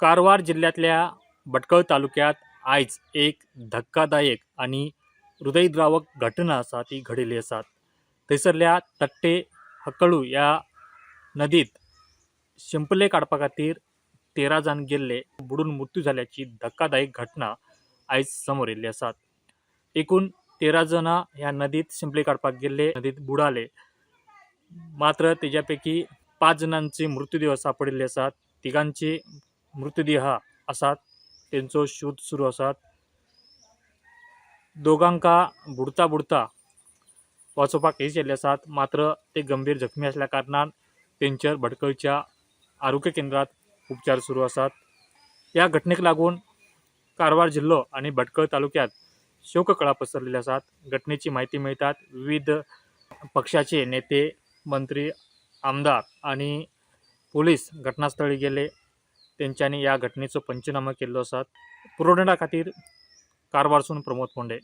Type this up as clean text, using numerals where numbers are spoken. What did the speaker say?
कारवार जिल्ह्यांतल्या भटकळ तालुक्यांत आयज एक धक्कादायक आनी हृदयद्रावक घटना आसा ती घडिल्ली आसा. थंयसरल्या तट्टे हक्कळू ह्या नदीत शिंपले काडपा खातीर 13 जाण गेल्ले बुडून मृत्यू जाल्याची धक्कादायक घटना आयज समोर येयल्ली आसात. एकूण 13 जाणां ह्या नदीत शिंपले काडपाक गेल्ले, नदीत बुडाले. मात्र तेज्या पैकी 5 जाणांचे मृत्यूदेह सापडिल्ले आसात, तिगांचे मृतदेह आसात, तेंचो शोध सुरू आसात. दोगांका बुडता बुडता वाचोवपाक येश येयल्ले आसात, मात्र ते गंभीर जखमी आसल्या कारणान तेंचेर भटकळच्या आरोग्य केंद्रात उपचार सुरू आसात. ह्या घटनेक लागून कारवार जिल्लो आनी भटकळ तालुक्यात शोककळा पसरलेली आसात. घटनेची माहिती मेळटात विविध पक्षाचे नेते, मंत्री, आमदार आनी पोलीस घटनास्थळी गेले. तेंच्यांनी ह्या घटनेचो पंचनामा केल्लो आसात. पुरोडा खातीर कारवारसून प्रमोद फोंडे.